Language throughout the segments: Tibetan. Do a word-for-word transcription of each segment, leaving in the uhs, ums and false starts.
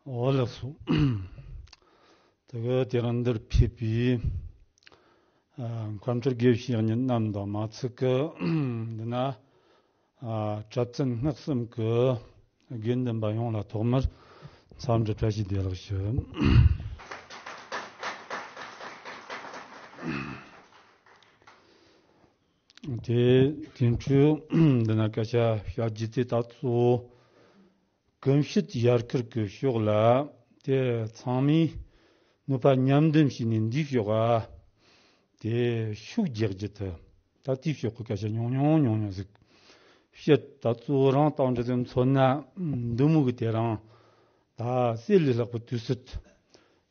འོ་ལགས་སོ། དེ་ག་དེ་རིང་འདིར་ཕེབས་པའི་ཨ་མཁན་སྤྲུལ་དགེ་བཤེས་གཉེན་རྣམས་དང་མ་ཚད་ཀྱི་འདི་ན་ཨ་གྲྭ་བཙུན་སྔགས་གསུམ་གྱི་དགེ་འདུན་པ་ཡོངས་ལ་ཐོག་མར་འཚམས་འདྲི་བཀྲ་ཤིས་བདེ་ལེགས་ཞུ། དེ་དེ་འཕྲོས་འདི་ན་སྐད་ཆ་བཤད་རྒྱུ་དེ་ད་གཙོ་བོ་གོམས་གཤིས་ཡར་སྐུལ་གྱི་ཕྱོགས་ལ་དེ་ཚང་མས་ནུས་པ་མཉམ་འདོན་བྱས་ནས་འདིའི་ཕྱོགས་ཨ་དེ་ཤུགས་རྒྱག་རྒྱུ་དེ་ད་དེའི་ཕྱོགས་ཀྱི་སྐད་ཆ་ཉུང་ཉུང་ཉུང་ཉུང་ཟིག་བཤད། ད་གཙོ་བོ་རང་སྟངས་འདྲ་ཟིག་མཚོན་ན་འདི་མོ་གི་དེ་རིང་ད་གསེར་ལས་ལྷག་པའི་དུས་ཚོད་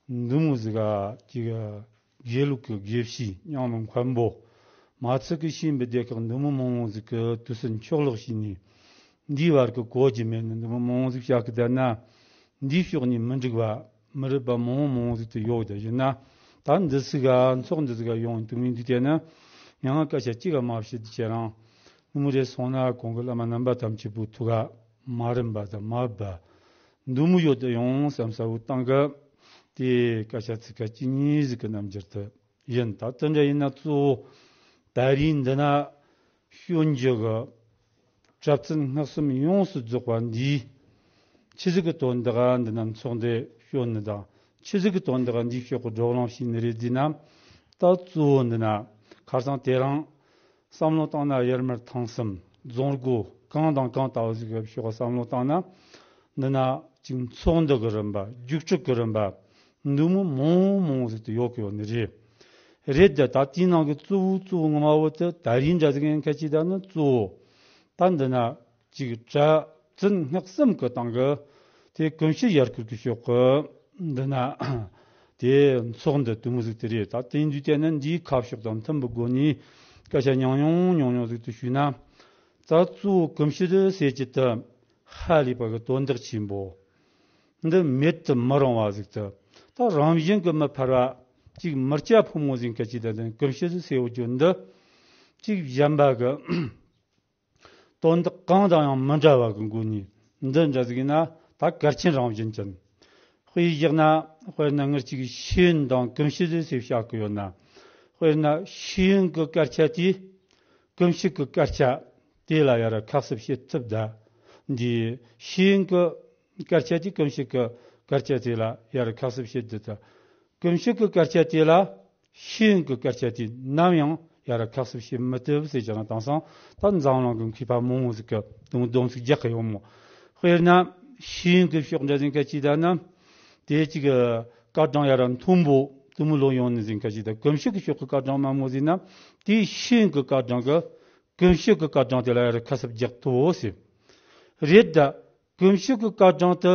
འདི་མོ་ཟིག་ག་ཅིག་དགེ་ལུགས་ཀྱི་དགེ་བཤེས་མཉམ་མི་མཁན་པོ་མ་ཚད་ཀྱི་ཤེས་ཡོན་པའི་སྡེ་ཁག་འདི་མོ་མང་བོ་ཟིག་གི་དུས་ཚོད་འཁྱོག་ལོག་བྱས་ནས་འདིའི་བར་གྱི་གོ་རྒྱུ་མེད་ནི་འདི་མོ་མང་བོ་ཟིག་བཤད་གི་བསྡད་ན་འདིའི་ཕྱོགས་ནས་མི་འགྲིག་པ་མི་རིག་པ་མང་བོ་མང་བོ་ཟིག་ཏུ་ཡོད་གི་བསྡད་ཡིན་ན། ད་འདི་ཟིག་ག་ཚོགས་འདི་ཟིག་ག་ཡོང་དུས་ངས་འདི་བལྟས་ན་ཡང་སྐད་ཆ་གཅིག་ག་མ་བཤད་དུས་ཁྱེད་རང་ནུ་མོ་རེ་སོང་ན་གོང་གི་བླ་མ་རྣམ་པ་ཐམས་ཅད་པོའི་ཐུགས་ཀ་མ་རིམ་པ་དང་མ་བབ་པ་འདི་མོ་ཡོད་དུ་ཡོང་བསམ་ས་བོ་བཏང་གི། དེ་སྐད་ཆ་ཚིག་ཁ་གཅིག་གཉིས་ཟིག་གི་རྣམ་འགྱུར་དུ་ཡིན། ད་དེ་འདྲ་ཡིན་ན་གཙོ་བོ་ད་རིང་འདི་ན་སྐྱོན་བརྗོད་གི་གྲྭ་བཙུན་སྔགས་གསུམ་ཡོངས་སུ་རྫོགས་པ་འདིས་ཆི་ཟིག་གི་དོན་དག་འདི་ན་ཚོགས་འདི་སྐྱོན་ནི་དང་ཆི་ཟིག་གི་དོན་དག་འདིའི་ཕྱོགས་གི་བགྲོ་གླེང་བྱས་ནི་རེད་ཟེར་ན། ད་གཙོ་བོ་འདི་ན་ཁ་སང་དེ་རིང་བསམ་བློ་བཏང་ན་དབྱར་དམར་ཐང་གསུམ་རྫོང་སྒོ་གང་དང་གང་ལྟ་བུ་ཟིག་གི་ཕྱོགས་བསམ་བློ་བཏང་ན་འདི་ན་ཅིག་ཚོགས་འདུ་གི་རིམ་པ་རྒྱུགས་སྤྲོད་གི་རིམ་པ་འདི་མོ་མང་མང་ཟིག་ཏུ་ཡོད་གི་ཡོད་ནི་རེད། རེད་ད། ད་དེའི་ནང་གི་གཙོ་བོ་གཙོ་བོ་ངོ་མ་བོ་དེ་ད་རིང་འདྲ་ཟིག་ཡིན་ཁ་ཅིག་ད་ནི་གཙོ་བོ་ད་འདི་ན་ཅིག་གྲྭ་བཙུན་སྔགས་གསུམ་གི་སྟེང་གི་དེ་གོམས་གཤིས་ཡར་སྐུལ་གྱི་ཕྱོགས་གི་འདི་ན་དེ་ཚོགས་འདུ་དུ་མོ་ཟིག་དེ་རེད། ད་དེ་འདུས་དེ་ནི་འདིའི་ཁ་ཕྱོགས་དང་མཐུན་པའི་སྒོ་ནས་སྐད་ཆ་ཉུང་ཉུང་ཉུང་ཉུང་ཟིག་ཏུ་ཞུས་ན། ད་གཙོ་བོ་གོམས་གཤིས་དེ་ཟེར་གྱི་དེ་ཧ་ལས་པ་གི་དོན་དག་ཆེན་པོ། འདི་མེད་དུ་མི་རུང་བ་ཟིག་ཏུ། ད་རང་བཞིན་གྱི་མི་ཕལ་བ་ཅིག་མི་སྐྱ་ཕོ་མོ་ཟིག་གི་ཅིག་ད་ལྟ་གོམས་གཤིས་ཟིག་ཟེར་བ་རྒྱུ་འདི་ཅིག་གཞན་པ་གི་དོན་དག་གང་དང་ཡང་མི་འདྲ་བ་གི་སྒོ་ནས་འདི་འདྲ་ཟིག་ཡིན་ན་ད་གལ་ཆེན་རང་བཞིན་ཅན། དཔེ་བཞག་ན་དཔེར་ན་ངར་ཅིག་ཤེས་ཡོན་དང་གོམས་གཤིས་ཟིག་ཟེར་བཤད་གི་ཡོད་ན། དཔེར་ན་ཤེས་ཡོན་གི་སྐད་ཆ་དེ་གོམས་གཤིས་ཀྱི་སྐད་ཆ་དེ་ལ་ཡར་ཁ་གསབ་བྱེད་ཐུབ་ད། འདི་ཤེས་ཡོན་གྱི་སྐད་ཆ་དེ་གོམས་གཤིས་ཀྱི་སྐད་ཆ་དེ་ལ་ཡར་ཁ་གསབ་བྱེད་ཐུབ་ད། གོམས་གཤིས་ཀྱི་སྐད་ཆ་དེ་ལ་ཤེས་ཡོན་གྱི་སྐད་ཆ་དེ་ནམ་ཡང་ཡར་ཁ་གསབ་བྱེད་མི་ཐུབ་ཟེར་ཀྱང་དེང་སང་ད་འཛམ་གླིང་གི་མཁས་པ་མང་བོ་ཟིག་གིས་དུང་སྡོམ་ཟིག་རྒྱག་གི་ཡོད་མོད། དཔེར་ན་ཤེས་ཡོན་གྱི་ཕྱོགས་འདྲ་ཟིག་ག་ཅིག་ད་ན་དེ་ཅིག་སྐར་གྲངས་ཡར་མཐོན་པོ་དུ་མོ་ལོ་ཡོང་ནི་ཟིག་ག་ཅིག་ད། གོམས་གཤིས་ཀྱི་ཕྱོགས་ཀྱི་སྐར་གྲངས་དམའ་མོ་ཟིག་ན་དེ་ཤེས་ཡོན་གྱི་སྐར་གྲངས་ཀྱི་གོམས་གཤིས་ཀྱི་སྐར་གྲངས་དེ་ལ་ཡར་ཁ་གསབ་རྒྱག་ཐུབ་བོ་ཟེར། རེད་ད། གོམས་གཤིས་ཀྱི་སྐར་གྲངས་དེ་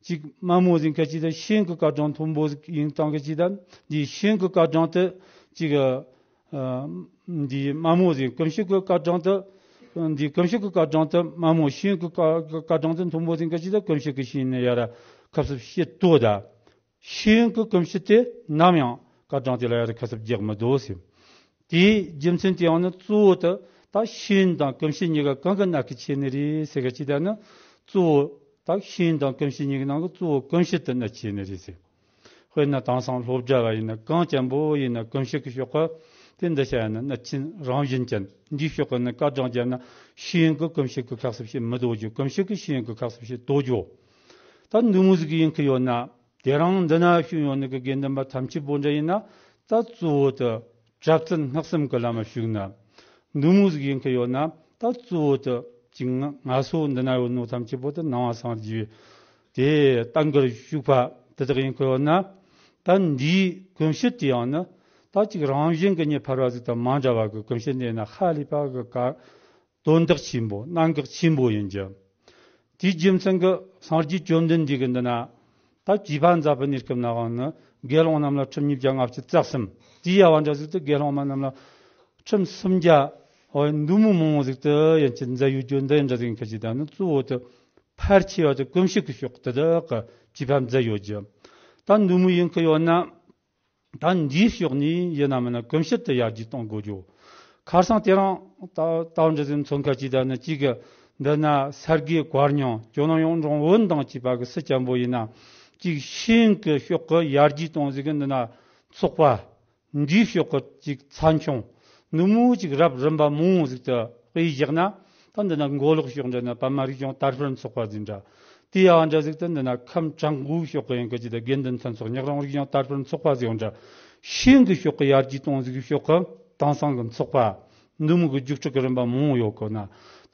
ཅིག་དམའ་མོ་ཟིག་ག་ཅིག་ད་ཤེས་ཡོན་གྱི་སྐར་གྲངས་མཐོན་པོ་ཟིག་ཡིན་སྟངས་ག་ཅིག་ད། འདི་ཤེས་ཡོན་གྱི་སྐར་གྲངས་དེ་ཅིག་ཨ་འདི་དམའ་མོ་ཟིག་གོམས་གཤིས་ཀྱི་སྐར་གྲངས་དེ་འདི་གོམས་གཤིས་ཀྱི་སྐར་གྲངས་དེ་དམའ་མོ། ཤེས་ཡོན་གྱི་སྐར་སྐར་གྲངས་དེ་མཐོན་པོ་ཟིག་ག་ཅིག་ད། གོམས་གཤིས་ཀྱི་ཤེས་ཡོན་ནི་ཡར་ཁ་གསབ་བྱེད་ཐུབ་ད། ཤེས་ཡོན་གྱི་གོམས་གཤིས་དེ་ནམ་ཡང་སྐར་གྲངས་དེ་ལ་ཡར་ཁ་གསབ་རྒྱག་མི་ཐུབ་ཟེར། དེའི་རྒྱུ་མཚན་དེ་ཡང་ནི་གཙོ་བོ་དེ་ད་ཤེས་ཡོན་དང་གོམས་གཤིས་གཉིས་ཀ་གང་གི་གནད་ཀྱིས་ཆེ་ནི་རེད་ཟེར་ག་ཅིག་ད་ནི་གཙོ་བོ་ད་ཤེས་ཡོན་དང་གོམས་གཤིས་གཉིས་ཀྱི་ནང་གི་གཙོ་བོ་གོམས་གཤིས་དེ་གནད་ཆེ་ནི་རེད་ཟེར། དཔེར་ན་དེང་སང་སློབ་གྲྭ་བ་ཡིན་ན་གང་ཅན་པོ་ཡིན་ན་གོམས་གཤིས་ཀྱི་ཕྱོགས་ཀ་དེ་འདི་བྱ་ཡ་ན་གནད་ཆེན་རང་བཞིན་ཅན། འདིའི་ཕྱོགས་ཀ་ནི་སྐར་གྲངས་བརྒྱབ་ན་ཤེས་ཡོན་གྱི་གོམས་གཤིས་ཀྱི་ཁ་གསབ་བྱེད་མི་ཐུབ་རྒྱུ། གོམས་གཤིས་ཀྱི་ཤེས་ཡོན་གྱི་ཁ་གསབ་བྱེད་ཐུབ་རྒྱུ། ད་འདི་མོ་ཟིག་ཡིན་གི་ཡོད་ན། དེ་རིང་འདི་ན་བཞུགས་ཡོད་ནི་གི་དགེ་འདུན་པ་ཐམས་ཅད་པོ་འདྲ་ཡིན་ན། ད་གཙོ་བོ་དེ་གྲྭ་བཙུན་སྔགས་གསུམ་གི་ལམ་ལ་ཞུགས་ན། འདི་མོ་ཟིག་ཡིན་གི་ཡོད་ན། ད་གཙོ་བོ་དེ་ཅིག་ང་ང་ཚོ་འདི་ན་ཡོད་ནོ་ཐམས་ཅད་པོ་དེ་ནང་པ་སངས་རྒྱས་པའི་དེ་ཏང་གིར་ཞུགས་པ་དེ་དག་ཡིན་གི་ཡོད་ན། ད་འདིའི་གོམས་གཤིས་དེ་ཡང་ནི་ད་ཅིག་རང་བཞིན་གི་མི་ཕལ་བ་ཟིག་དང་མ་འདྲ་བ་གི་གོམས་གཤིས་འདི་ན་ཧ་ལས་པ་གི་ག་དོན་དག་ཆེན་པོ་གནད་འགག་ཆེན་པོ་ཡིན་གྱི། དེའི་རྒྱུ་མཚན་གྱི་སངས་རྒྱས་བཅོམ་ལྡན་འདས་ཀྱིས་འདི་ན་ད་བྱིས་པ་མཛད་པའི་གནས་སྐབས་ནའང་ནི་དགེ་སློང་རྣམས་ལ་ཁྲིམས་ཉིས་བརྒྱ་ལྔ་བཅུ་རྩ་གསུམ། དེའི་ཡ་བ་འདྲ་ཟིག་ཏུ་དགེ་སློང་མ་རྣམས་ལ་ཁྲིམས་སུམ་བརྒྱ་འོ་འདི་མོ་མང་བོ་ཟིག་ཏུ་ཡན་ཆད་མཛད་ཡོད་རྒྱུ་འདི་འདྲ་ཟིག་ཡིན་ཁ་ཅིག་ད་ནི་གཙོ་བོ་དེ་ཕལ་ཆེ་བ་དེ་གོམས་གཤིས་ཀྱི་ཕྱོགས་དེ་དག་གི་བྱིས་པ་མཛད་ཡོད་རྒྱུ། ད་འདི་མོ་ཡིན་གི་ཡོད་ན། ད་འདིའི་ཕྱོགས་ནས་ཡིན་ན་མིན་ན་གོམས་གཤིས་དེ་ཡར་རྒྱས་གཏོང་དགོས་རྒྱུ། ཁ་སང་དེ་རིང་ད་ད་འདྲ་ཟིག་མཚོན་ཁ་ཅིག་ད་ནི་གཅིག་གི་ འདི་ན་ས་དགེ་བཀའ་རྙིང་ཇོ་ནང་ཡོངས་འབྲོང་བོན་དང་བཅས་པ་གི་སྲིད་ཅན་པོ་ཡིན་ན། ཅིག་ཤིང་གི་ཕྱོགས་ཀྱི་ཡར་རྒྱས་གཏོང་ཟིག་གི་འདི་ན་ཚོགས་པ། འདིའི་ཕྱོགས་ཀྱི་ཅིག་ཚན་ཆུང་འདི་མོ་ཅིག་རབ་རིམ་པ་མང་བོ་ཟིག་ཏུ་དཔེ་བཞག་ན། ད་འདི་ན་མགོ་ལོག་ཕྱོགས་འདྲ་ན་པདྨ་རིག་གཞུང་དར་སྤེལ་ཚོགས་པ་ཟིག་འདྲ། དེ་ཡང་འདྲ་ཟིག་ཏུ་འདི་ན་ཁམས་བྲག་འགོའི་ཕྱོགས་ཀྱི་ཡིན་གི་ཅི་ད་དགེ་འདུན་མཐུན་ཚོགས་ཉག་རོང་རིག་གཞུང་དར་སྤེལ་ཚོགས་པ་ཟིག་འདྲ། ཤིང་གི་ཕྱོགས་ཀྱི་ཡར་རྒྱས་གཏོང་ཟིག་གི་ཕྱོགས་ཀྱི་དེང་སང་གི་ཚོགས་པ། འདི་མོ་གི་རྒྱུགས་སྤྲོད་ཀྱི་རིམ་པ་མང་བོ་ཡོད་གི་ན།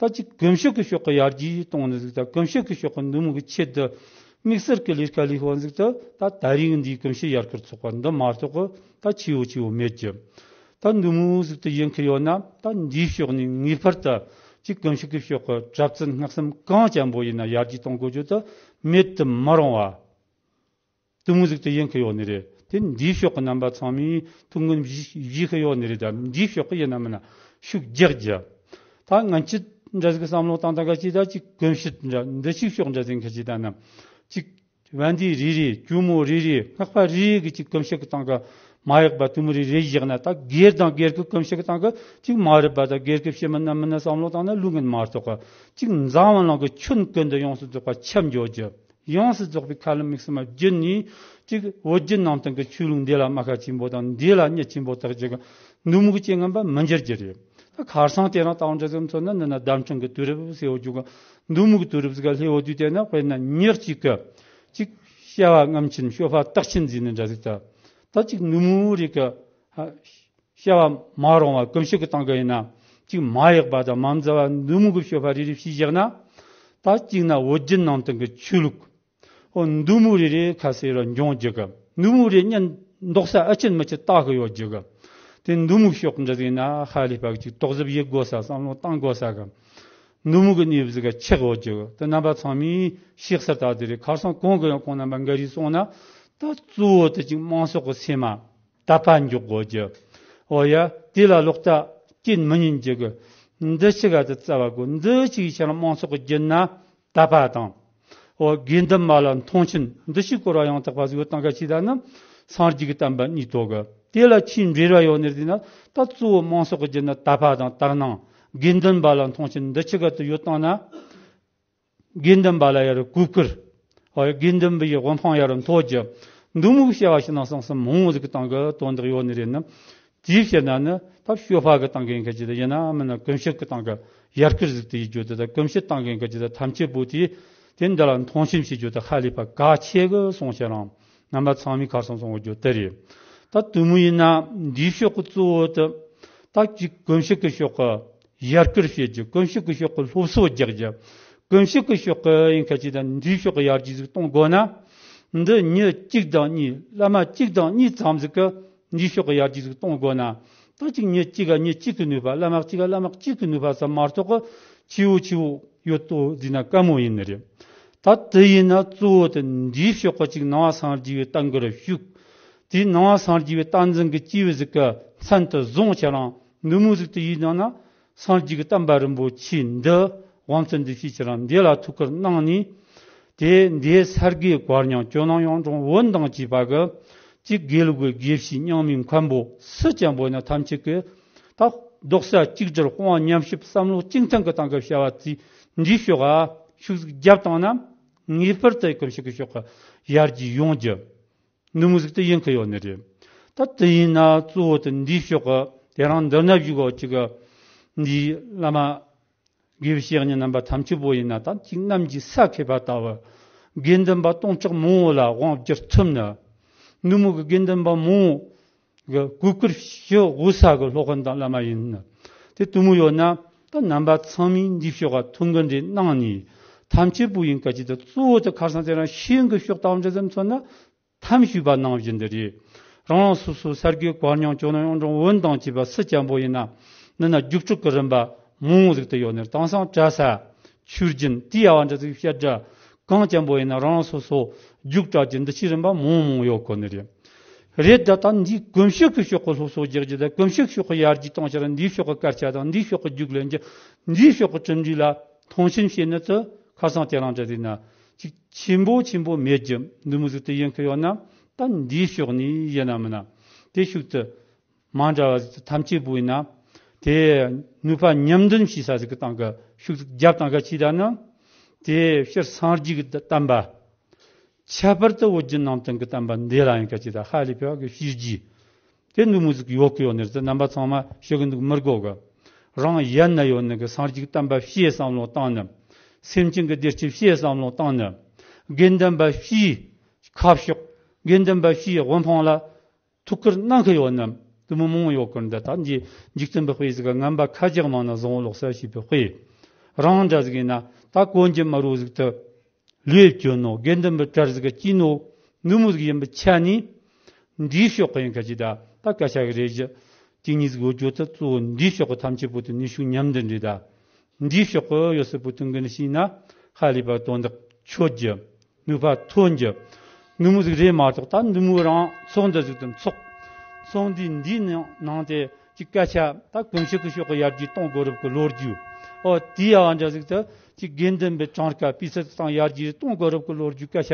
ད་ཅིག་གོམས་གཤིས་ཀྱི་ཕྱོགས་ཀྱི་ཡར་རྒྱས་གཏོང་ནི་ཟིག་ད་གོམས་གཤིས་ཀྱི་ཕྱོགས་ཀྱི་འདི་མོ་གི་ཆེད་དུ་དམིགས་བསལ་གྱི་ལས་ཀ་ལས་ཤོག་ཟིག་ད་ད་ད་རིང་འདིའི་གོམས་གཤིས་ཡར་སྐུལ་ཚོགས་པ་འདི་མ་གཏོགས་གི་ད་ཆེ་བོ་ཆེ་བོ་མེད་ཀྱི། ད་འདི་མོ་ཟིག་ཏུ་ཡིན་གི་ཡོད་ན། ད་འདིའི་ཕྱོགས་ནས་ངེས་པར་དུ་ཅིག་གོམས་གཤིས་ཀྱི་ཕྱོགས་ཀྱི་གྲྭ་བཙུན་སྔགས་གསུམ་གང་ཅན་པོ་ཡིན་ན་ཡར་རྒྱས་གཏོང་དགོས་རྒྱུ་དེ་མེད་དུ་མི་རུང་བ། དུ་མོ་ཟིག་ཏུ་ཡིན་གི་ཡོད་ནི་རེད། དེ་འདིའི་ཕྱོགས་ཀྱི་རྣམ་པ་ཚང་མས་ཐུགས་འགན་བཞེས་བཞེས་གི་ཡོད་ནི་རེད། ད་འདིའི་ཕྱོགས་ཀྱི་ཡིན་ན་མིན་ན་ཤུགས་རྒྱག་རྒྱུ། ད་ང་ཅི་འདྲ་ཟིག་བསམ་བློ་བཏང་། ད་ག་ཅི་ད་ཅིག་གོམས་གཤིས་འདྲ་འདི་ཅིག་ཕྱོགས་འདྲ་ཟིག་གི་ཅི་ད་ན་ཅིག་བན་དེ་རེ་རེ་ཇོ་མོ་རེ་རེ་སྔགས་པ་རེ་རེ་གི་ཅིག་གོམས་གཤིས་ཀྱི་སྟེང་གི་མ་ཡག་པ་དུ་མོ་རེ་རེ་བཞག་ན། ད་སྒེར་དང་སྒེར་གྱི་གོམས་གཤིས་ཀྱི་སྟེང་གི་ཅིག་མ་རབས་པ་དང་སྒེར་གྱི་ཕྱི་མི་རྣམས་མི་ན་བསམ་བློ་བཏང་ན་ལུགས་ངན་མ་གཏོགས་ཅིག་འཛམ་བུ་གླིང་གི་ཁྱོན་ཀུན་ཏུ་ཡོངས་སུ་རྫོགས་པ་ཁྱབ་འགྱོ་རྒྱུ། ཡོངས་སུ་རྫོགས་པའི་ཁ་ལ་མིག་གསུམ་བརྒྱུད་ནས་ཅིག་བོད་བརྒྱུད་ནང་བསྟན་གྱི་ཆོས་ལུགས་འདི་ལ་རྨ་ཁ་ཆེན་པོ་དང་འདི་ལ་གཉེར་ཆེན་པོ་དག་ཅིག་འདི་མོ་གི་རྐྱེན་ངན་པ་མི་འགྱུར་རྒྱུ་རེད། ད་ཁ་སང་དེ་རིང་ད་འོང་འདྲ་ཟིག་མཚོན་ན་འདི་ན་བརྡ་འཕྲིན་གྱི་དུས་རབས་ཟེར་བ་རྒྱུ་གི་འདི་མོ་གི་དུས་རབས་ཟིག་ག་སླེབས་ཡོད་དུས། དེ་ན་དཔེར་ན་མྱི་གཅིག་གི་ཅིག་བྱ་བ་རྔམ་ཆེན་སྤྱོད་པ་རྟགས་ཆེན་ཟེར་ནི་འདྲ་ཟིག་ད་ད་ཅིག་འདི་མོ་རིགས་གི་བྱ་བ་མ་རུང་བ་གོམས་གཤིས་ཀྱི་སྟེང་གི་ཡིན་ན་ཅིག་མ་ཡག་པ་དང་མ་མཛའ་བ་འདི་མོ་གི་སྤྱོད་པ་རེ་རེ་བྱས་བཞག་ན། ད་གཅིག་ན་བོད་བརྒྱུད་ནང་བསྟན་གྱི་ཆོས་ལུགས་འོ་འདི་མོ་རེ་རེ་ཁ་ཟེར་ར་འབྱུང་རྒྱུ་གི། འདི་མོ་རེ་གཉེན་འདོགས་ས་ཨ་ཆེན་མི་ཆེ་ལྟ་གི་ཡོད་རྒྱུ་གི། དེ་འདི་མོ་ཕྱོགས་འདྲ་ཟིག་ན་ཧ་ལས་པ་གི་ཅིག་དོགས་ཟབ་ཡེད་དགོས་ས་བསམ་བློ་བཏང་དགོས་ས་གི། འདི་མོ་གི་གནས་བབ་ཟིག་ག་ཆགས་ཡོད་རྒྱུ་གི། དེ་རྣམ་པ་ཚང་མས་ཤེས་གསལ་ལྟར་དེ་རེད། ཁ་སང་གོང་གི་ཡང་གོང་རྣམ་པ་འགའ་རེས་གསུངས་ན། ད་གཙོ་བོ་དེ་ཅིག་མང་ཚོགས་ཀྱི་སེམས་མ་དད་པ་འཇོག་དགོས་རྒྱུ། འོ་ཡ། དེ་ལ་ལོག་ལྟ་སྐྱེ་མི་ཉན་རྒྱུ་གི། འདི་ཕྱི་ག་དེ་རྩ་བ་དགོས། འདི་ཅིག་ཡིན་ཕྱིར་མང་ཚོགས་ཀྱི་རྒྱུད་ན་དད་པ་དང་། འོ་དགེ་འདུན་པ་ལ་མཐོང་ཆེན། འདི་ཕྱི་སྐོར་བ་ཡང་དག་པ་ཟིག་ཡོད་དང་ག་ཅི་ད་ན་སངས་རྒྱས་ཀྱི་བསྟན་པ་གཉིས་ཐོག་གི། དེ་ལ་ཆེས་འབྲེལ་བ་ཡོད་ནི་རེད་ན། ད་གཙོ་བོ་མང་ཚོགས་ཀྱི་རྒྱུད་ན་དད་པ་དང་དག་སྣང་། དགེ་འདུན་པ་ལ་མཐོང་ཆེན་འདི་ཕྱི་ག་དེ་ཡོད་དང་ན། དགེ་འདུན་པ་ལ་ཡར་གུས་བཀུར། འོ་དགེ་འདུན་པའི་དབུ་འཕང་ཡར་མཐོ་རྒྱུ། འདི་མོ་བྱ་བ་ཕྱི་ནང་གསང་གསུམ་མང་བོ་ཟིག་གི་སྟེང་གི་དོན་དག་ཡོད་ནི་རེད་ན། དེའི་ཕྱིར་ན་ནི་ད་སྤྱོད་པ་གི་སྟེང་གི་ཡིན་ག་ཅི་ད་ཡིན་ན་མིན་ན་གོམས་གཤིས་ཀྱི་སྟེང་གི་ཡར་སྐུལ་ཟིག་དེ་ཡིན་རྒྱུ་དེ་ད་གོམས་གཤིས་སྟེང་གི་ཡིན་ག་ཅི་ད་ཐམས་ཅད་པོ་དེ་དེ་འདི་ལ་མཐོང་ཆེན་བྱེད་རྒྱུ་དེ་ཧ་ལས་པ་གལ་ཆེ་གི་སོང་ཤག་རང་རྣམ་པ་ཚང་མས་ཁ་སང་གསུང་གི་རྒྱུ་དེ་རེད། ད་དུ་མོ་ཡིན་ན་འདིའི་ཕྱོགས་ཀྱི་གཙོ་བོ་དེ་ད་ཅིག་གོམས་གཤིས་ཀྱི་ཕྱོགས་ཀྱི་ཡར་སྐུལ་བྱེད་རྒྱུ། གོམས་གཤིས་ཀྱི་ཕྱོགས་ཀྱི་སློབ་གསོ་རྒྱག་རྒྱུ། གོམས་གཤིས་ཀྱི་ཕྱོགས་ཀྱི་ཡིན་ཁ་ཅིག་དང་འདིའི་ཕྱོགས་ཀྱི་ཡར་རྒྱས་ཟིག་གཏོང་དགོས་ན། འདི་མྱི་གཅིག་དང་གཉིས་བླ་མ་གཅིག་དང་གཉིས་ཙམ་ཟིག་གི་འདིའི་ཕྱོགས་ཀྱི་ཡར་རྒྱས་ཟིག་གཏོང་དགོས་ན། ད་ཅིག་མྱི་གཅིག་ག་མྱི་གཅིག་གི་ནུས་པ། བླ་མ་གཅིག་ག་བླ་མ་གཅིག་གི་ནུས་པ་ཙམ་མ་གཏོགས་ཆེ་བོ་ཆེ་བོ་ཡོད་དོ་ཟེར་ན་དཀའ་མོ་ཡིན་ནི་རེད། ད་དེ་ཡིན་ན་གཙོ་བོ་དེ་འདིའི་ཕྱོགས་ཀྱི་ཅིག་ནང་པ་སངས་རྒྱས་པའི་བསྟན་འགྱུར་ཞུགས། དེའི་ནང་པ་སངས་རྒྱས་པའི་བསྟན་འཛིན་གྱི་སྐྱེས་བུ་ཟིག་གི་མཚན་དུ་བཟུང་ཁྱེད་རང་འདི་མོ་ཟིག་ཏུ་ཡིན་ནང་ན། སངས་རྒྱས་ཀྱི་བསྟན་པ་རིན་པོ་ཆེ་འདི་དབང་བཙོན་འདི་ཕྱིས་ཁྱེད་རང་འདི་ལ་ཐུགས་ཁུར་གནང་ནས། དེ་འདི་ས་དགེ་བཀའ་རྙིང་ཇོ་ནང་ཡོངས་འབྲོང་བོན་དང་བཅས་པ་གི་ཅིག་དགེ་ལུགས་ཀྱི་དགེ་བཤེས་རྙིང་མའི་མཁན་པོ་སུ་ཅན་པོ་ཡིན་ན་ཐམས་ཅད་ཀྱི་ད་རྡོག་རྩ་གཅིག་སྒྲིལ་དཔུང་བ་མཉམ་གཤིབ་བསམ་བློ་གཅིག་མཐུན་གྱི་སྟེང་གི་བྱ་བ་དེ་འདིའི་ཕྱོགས་ལ་ཤུགས་ཟིག་བརྒྱབ་བཏང་ན། ངེས་པར་དུ་གོམས་གཤིས་ཀྱི་ཕྱོགས་ཀྱི་ཡར་རྒྱས་ཡོང་རྒྱུ། འདི་མོ་ཟིག་ཏུ་ཡིན་གི་ཡོད་ནི་རེད། ད་དེ་ཡིན་ན་གཙོ་བོ་དེ་འདིའི་ཕྱོགས་ཀྱི་དེ་རིང་འདི་ན་བཞུགས་ཡོད་ཅིག་གི་འདིའི་བླ་མ་དགེ་བའི་བཤེས་གཉེན་རྣམ་པ་ཐམས་ཅད་པོ་ཡིན་ན། ད་ཅིག་གནམ་གྱི་ས་ཁེབས་པ་ལྟ་བུ་དགེ་འདུན་པ་སྟོང་ཕྲག་མང་བོ་ལ་དབང་བསྒྱུར་ཐུབ་ནི། འདི་མོ་གི་དགེ་འདུན་པ་མང་བོ་གི་གུས་བཀུར་ཞུ་དགོས་ས་གི་སློབ་དཔོན་དང་བླ་མ་ཡིན་ནི། དེ་དུ་མོ་ཡོད་ན་ད་རྣམ་པ་ཚང་མས་འདིའི་ཕྱོགས་ཀྱི་ཐུགས་འགན་རེ་གནང་ནས་ཐམས་ཅད་པོ་ཡིན་ག་ཅི་ད་གཙོ་བོ་དེ་ཁ་སང་དེ་རིང་ཤིང་གི་ཕྱོགས་ལྟ་བུ་འདྲ་ཙམ་མཚོན་ན། ཐམ་ཞུས་པ་ནང་བཞིན་དུ་རེད། རང་རང་སོ་སོའི་ས་དགེ་བཀའ་རྙིང་ཇོ་ནང་ཡོངས་འབྲོང་བོན་དང་བཅས་པ་སུ་ཅན་པོ་ཡིན་ན། འདི་ན་རྒྱུགས་སྤྲོད་ཀྱི་རིམ་པ་མང་བོ་ཟིག་ཏུ་ཡོད་ནི། དེང་སང་གྲྭ་ས། ཆོས་སྦྱིན། དེ་ཡ་བ་འདྲ་ཟིག་བཤད་གྲྭ། གང་ཅན་པོ་ཡིན་ན་རང་རང་སོ་སོ་རྒྱུགས་སྤྲོད་རྒྱུ་འདི་ཕྱིའི་རིམ་པ་མང་མང་ཡོད་གོ་ནི་རེད། རེད། ད་ལྟ་འདིའི་གོམས་གཤིས་ཀྱི་ཕྱོགས་ཀྱི་སློབ་གསོ་རྒྱག་རྒྱུ་དང་། གོམས་གཤིས་ཕྱོགས་ཀྱི་ཡར་རྒྱས་གཏོང་ཕྱིར་འདིའི་ཕྱོགས་ཀྱི་སྐད་ཆ་དང་། འདིའི་ཕྱོགས་ཀྱི་རྒྱུགས་ལེན་རྒྱུ། འདིའི་ཕྱོགས་ཀྱི་གྲུབ་འབྲས་ལ་མཐོང་ཆེན་བྱེད་ནི་དེ་ཁ་སང་དེ་རིང་འདྲ་ཟིག་ན། ཅིག་ཆེན་པོ་ཆེན་པོ་མེད་རྒྱུ་འདི་མོ་ཟིག་ཏུ་ཡིན་གི་ཡོད་ན། ད་འདིའི་ཕྱོགས་ནས་ཡིན་ན་མིན་ན་དེ་ཤུགས་དུ་མ་འདྲ་བ་ཟིག་ཏུ་ཐམས་ཅད་པོ་ཡིན་ན། དེ་ནུས་པ་མཉམ་འདོན་བྱེད་ས་ཟིག་གི་སྟེང་གི་ཤུགས་ཟིག་རྒྱབ་སྟངས་ག་ཅི་ད་ནི། དེ་སྤྱིར་སངས་རྒྱས་ཀྱི་བསྟན་པ། ཁྱད་པར་དུ་བོད་བརྒྱུད་ནང་བསྟན་གྱི་བསྟན་པ་འདི་ལ་ཡང་ག་ཅི་ད་ཧ་ལས་པའི་གི་བྱས་རྗེས། དེ་ནུས་མོ་ཟིག་ཡོད་གི་ཡོད་ནི་རེད། རྣམ་པ་ཚང་མ་ཞུ་གི་འདུག་མི་དགོས་གི། རང་ཡན་ན་ཡོད་ནི་གི་སངས་རྒྱས་ཀྱི་བསྟན་པ་ཕྱིའི་བསམ་བློ་བཏང་ནི། སེམས་ཅན་གྱི་བདེ་སྐྱིད་ཕྱིའི་བསམ་བློ་བཏང་ནི། དགེ་འདུན་པ་ཕྱིའི་ཁ་ཕྱོགས། དགེ་འདུན་པ་ཕྱིའི་དབུ་འཕང་ལ་ཐུགས་ཁུར་གནང་གི་ཡོད་ནམ། དེ་མོ་མང་ཡོད་ཀི་འདི་ད་འདི་འཇིག་རྟེན་པའི་དཔེ་ཟིག་ག་ངན་པ་ཁ་རྒྱག་མང་ན་བཟང་བོ་ལོག་ས་ཞེས་པའི་དཔེ། རང་འདྲ་ཟིག་ཡིན་ན་ད་གོན་རྒྱུ་མ་རུ་ཟིག་ཏུ་ལུས་གྱོན་ནོ། དགེ་འདུན་པའི་གྲལ་ཟིག་ག་སྐྱེས་ནོ། ནུ་མོ་ཟིག་ཡིན་པའི་ཆ་ནས། འདིའི་ཕྱོགས་གི་ཡིན་ཁ་ཅིག་ད་ད་སྐད་ཆ་གི་རེད་གཞི། གཅིག་གཉིས་ཟིག་འོ་བརྗོད་དུ་གཙོ་བོ་འདིའི་ཕྱོགས་གི་ཐམས་ཅད་པོ་དེ་ནུས་ཤུགས་མཉམ་འདི་འདྲེ་ད། འདིའི་ཕྱོགས་གི་ཡོད་སྲིད་པོ་དུང་གི་ནི་ཤིང་ན་ཧ་ལས་པ་དོན་དག་ཆོད་རྒྱུ། ནུས་པ་ཐོན་རྒྱུ། ནུ་མོ་ཟིག་རེད་མ་གཏོགས་ད་ནུ་མོ་རང་ཚོགས་འདི་ཟིག་ཏུ་འཚོགས། ཚོགས་འདི་འདིའི་ནང་ནང་དེ་ཅིག་སྐད་ཆ་ད་གོམས་གཤིས་ཀྱི་ཕྱོགས་ཀྱི་ཡར་རྒྱས་གཏོང་དགོས་རབས་ཀྱི་ལོ་རྒྱུས། ཨོ་དེའི་ཡ་བ་འདྲ་ཟིག་ཏུ་ཅིག་དགེ་འདུན་པའི་གྲངས་ཀ་སྤུས་ཚད་དང་ཡར་རྒྱས་གཏོང་དགོས་རབས་ཀྱི་ལོ་རྒྱུས་སྐད་ཆ།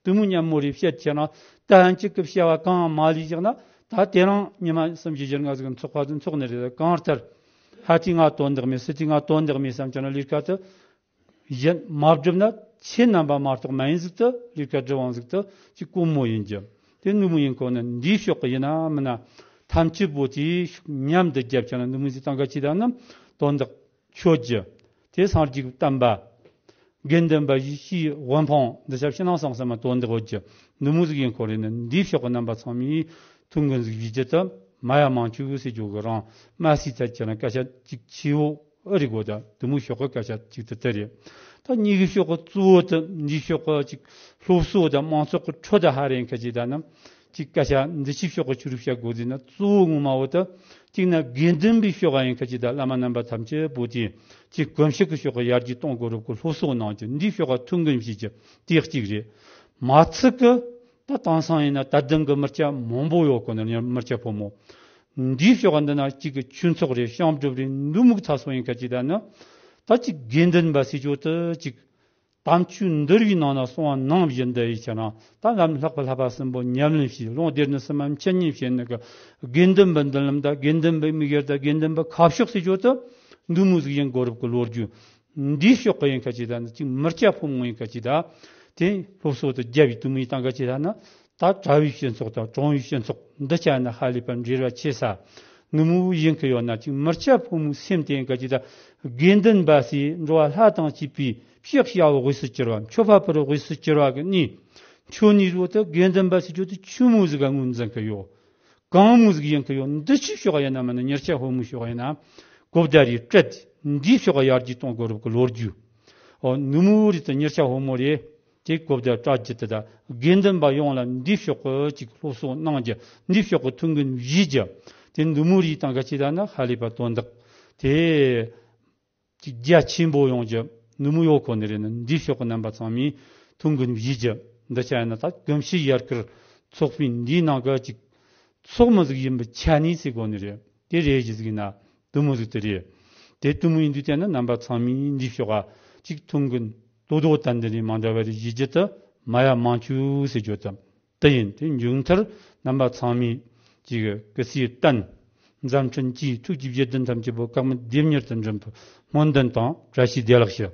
དུ་མོ་མཉམ་མོ་རེ་བཤད་ཆེ་ན་ད་ཧན་གཅིག་གི་བྱ་བ་གང་མ་ལས་བཞག་ན་ད་དེ་རང་ཉི་མ་གསུམ་བཞི་བཞི་ལྔ་ཟིག་འཚོགས་པ་ཟིག་འཚོགས་ནི་རེད། གང་ལྟར་ཧ་ཏི་ང་དོན་དག་མེད་སི་ཏི་ང་དོན་དག་མེད་བསམ་ཆ་ན་ལས་ཀ་དུ་གཞན་མ་བསྒྲུབས་ན་ཆེ་རྣམ་པ་མ་གཏོགས་མ་ཡིན་ཟིག་ཏུ་ལས་ཀ་སྒྲུབ་དབང་ཟིག་ཏུ་ཅིག་དཀོན་མོ་ཡིན་གྱི། དེ་ནུ་མོ་ཡིན་ཁོ་ན་འདིའི་ཕྱོགས་ཀྱི་ཡིན་ན་མིན་ན་ཐམས་ཅད་པོ་དེའི་ཤུགས་མཉམ་དུ་རྒྱབ་ཆ་ན་ནུ་མོ་ཟིག་ཏང་ག་ཅི་ད་ནི་དོན་དག་ཆོད་རྒྱུ། དེ་སངས་རྒྱས་ཀྱི་བསྟན་པ། དགེ་འདུན་པ་ཡི་ཕྱིའི་དབུ་འཕང་འདི་ཞབས་ཕྱི་ནང་གསང་གསུམ་མ་དོན་འདི་འོད་ཀྱི་ནུ་མོ་ཟིག་ཡིན་ཁོ་རེ་ནི་འདིའི་ཕྱོགས་ཀྱི་རྣམ་པ་ཚང་མའི་ཐུགས་འགན་ཟིག་བཞེས་རྒྱུ་དུ་མ་ཡ་མང་ཆུ་ཟེར་རྒྱུ་གི་རང་མ་སྲིད་ཚད་ཀྱི་ན་སྐད་ཆ་གཅིག་ཆེ་བོ་ཨ་རི་གོ་ད་དུ་མོ་ཕྱོགས་ཀྱི་སྐད་ཆ་གཅིག་ཏུ་དེ་རེད། ད་གཉིས་ཀྱི་ཕྱོགས་ཀྱི་གཙོ་བོ་དུ་འདིའི་ཕྱོགས་ཀྱི་གཅིག་སློབ་གསོ་དང་མང་ཚོགས་ཀྱི་ཁྲོད་དུ་ཧ་རེ་ཡིན་ཁ་ཅིག་ད་ནི། གཅིག་སྐད་ཆ་འདི་ཕྱི་ཕྱོགས་ཀྱི་ཆོས་ལུགས་བཤད་དགོས་ཟེར་ན་གཙོ་བོ་ངོ་མ་བོ་དུ། གཅིག་ན་དགེ་འདུན་པའི་ཕྱོགས་ཡིན་ཁ་ཅིག་ད་བླ་མ་རྣམ་པ་ཐམས་ཅད་པོ་དེ་གཅིག་གོམས་གཤིས་ཀྱི་ཕྱོགས་ཀྱི་ཡར་རྒྱས་གཏོང་དགོས་རབས་ཀྱི་སློབ་གསོ་གནང་རྒྱུ་འདིའི་ཕྱོགས་ཀྱི་ཐུགས་འགན་བཞེས་རྒྱུ་དེ་གཅིག་རེད། མ་ཚིག་གི་ད་དེང་སང་ཡིན་ན་དད་ལྡན་གྱི་མི་སྐྱ་མང་པོ་ཡོད་གོ་ནི་མི་སྐྱ་ཕོ་མོ། འདིའི་ཕྱོགས་འདི་ན་གཅིག་གི་ཆོས་ཚོགས་རེད། བྱང་སྒྲུབ་རེད། འདུལ་མུག་ཚ་སོ་ཡིན་ཁ་ཅིག་ད་ནི་ད་གཅིག་དགེ་འདུན་པ་སྲིད་ཇོ་དུ་གཅིག་དམ་ཆོས་འདུལ་བའི་ནང་ན་གསུང་བ་ནང་བཞིན་འདི་ཡི་ཕྱིར་ན་ད་ལམ་ལྷག་པའི་བསླབ་པ་གསུམ་པོ་ཉམས་ལེན་བྱས། ལུང་སྡེ་སྣོད་གསུམ་མ་འཆད་ཉན་བྱས་ནི་གི་དགེ་འདུན་པའི་མདུན་ལམ་དང་དགེ་འདུན་པའི་དམིགས་ཡུལ་དང་དགེ་འདུན་པའི་ཁ་ཕྱོགས་སུ་བརྗོད་དུ་འདུལ་མུག་ཟིག་ཡིན་དགོས་རབས་ཀྱི་ལོ་རྒྱུས། འདིའི་ཕྱོགས་ཀྱི་ཡིན་ཁ་ཅིག་ད་ནི་གཅིག་མི་སྐྱ་ཕོ་མོ་ཡིན་ཁ་ཅིག་ད་དེ་སློབ་གསོ་དུ་རྒྱབ་ཡི་དུ་མི་ཡི་ཏང་ཁ་ཅིག་ད་ནི་ད་གྲྭ་བའི་སྤྱི་ཚོགས་དང་གྲོང་བའི་སྤྱི་ཚོགས་འདི་ཆ་ན་ཧ་ལས་པ་འབྲེལ་བ་ཆེ་ས། ནུ་མོ་ཡིན་གི་ཡོད་ན་གཅིག་མི་སྐྱ་ཕོ་མོའི་སེམས་དེ་ཡིན་ཁ་ཅིག་ད་དགེ་འདུན་པ་སི་འགྲོ་བ་ལྷ་དང་བཅས་པའི་ཕྱག་བྱ་བའི་དབུས་སུ་གྱུར་བ་མཆོད་པ་ཕུལ་བའི་དབུས་སུ་གྱུར་བ་གི་གནས། ཆོས་ནི་རོ་དེ་དགེ་འདུན་པ་སི་ཆོས་དེ་ཆོས་མོ་ཟིག་ག་ངོས་འཛིན་གི་ཡོད། གང་མོ་ཟིག་ཡིན་གི་ཡོད། འདི་ཕྱི་ཕྱོགས་ཡིན་ན་མིན་ན་མྱི་སྐྱ་ཕོ་མོའི་ཕྱོགས་ཡིན་ན་གོ་བརྡ་རེ་སྤྲད། འདིའི་ཕྱོགས་ཡར་རྒྱས་གཏོང་དགོས་རབས་ཀྱི་ལོ་རྒྱུས། ཨོ་ནུ་མོ་རེད་དེ་མྱི་སྐྱ་ཕོ་མོ་རེད། དེ་གོ་བརྡ་སྤྲད་རྒྱུ་དེ་དང་དགེ་འདུན་པ་ཡོངས་ལ་འདིའི་ཕྱོགས་ཀྱི་ཅིག་སློབ་གསོ་གནང་རྒྱུ། འདིའི་ཕྱོགས་ཀྱི་ཐུགས་འགན་བཞེས་རྒྱུ། དེ་ནུ་མོ་རེད་དང་ག་ཅི་ད་ན་ཧ་ལས་པ་དོན་དག་དེ་ཅིག་རྒྱ་ཆེན་པོ་ཡོང་རྒྱུ་ནུ་མོ་ཡོད་ཁོ་ནི་རེད། ན་འདིའི་ཕྱོགས་ཀྱི་རྣམ་པ་ཚང་མས་ཐུགས་འགན་བཞེས་རྒྱུ། འདི་ཆ་ཡིན་ན་ད་གོམས་གཤིས་ཡར་སྐུལ་ཚོགས་པའི་འདིའི་ནང་གི་ཅིག་ཚོགས་མི་ཟིག་ཡིན་པའི་ཆ་ནས་ཟེར་དགོས་ནི་རེད། དེ་རེད་གཞི་ཟིག་ཡིན་ན་དུ་མོ་ཟིག་དེ་རེད། དེ་དུ་མོ་ཡིན་དུས་དེ་ནི་རྣམ་པ་ཚང་མས་འདིའི་ཕྱོགས་ཀ་ཅིག་ཐུགས་འགན་དོ་དོ་ཏན་ཏན་རེད་མ་འདྲ་བ་རེད་བཞེས་རྒྱུ་དུ་མ་ཡ་མང་ཆུ་ཟེར་རྒྱུ་དང་། དེ་ཡིན་དེ་མཇུག་མཐར་རྣམ་པ་ཚང་མས་ཅིག་སྐུ་ཚེ་བརྟན། འཛམ་འཕྲིན་གྱི་ཐུགས་ཀྱི་བཞེད་དོན་ཐམས་ཅད་པོ་བཀའ་མོལ་སྡེབ་གཉེར་དུ་འགྲུབ་པར་སྨོན་འདུན་དང་བཀྲ་ཤིས་བདེ་ལེགས་ཞུ།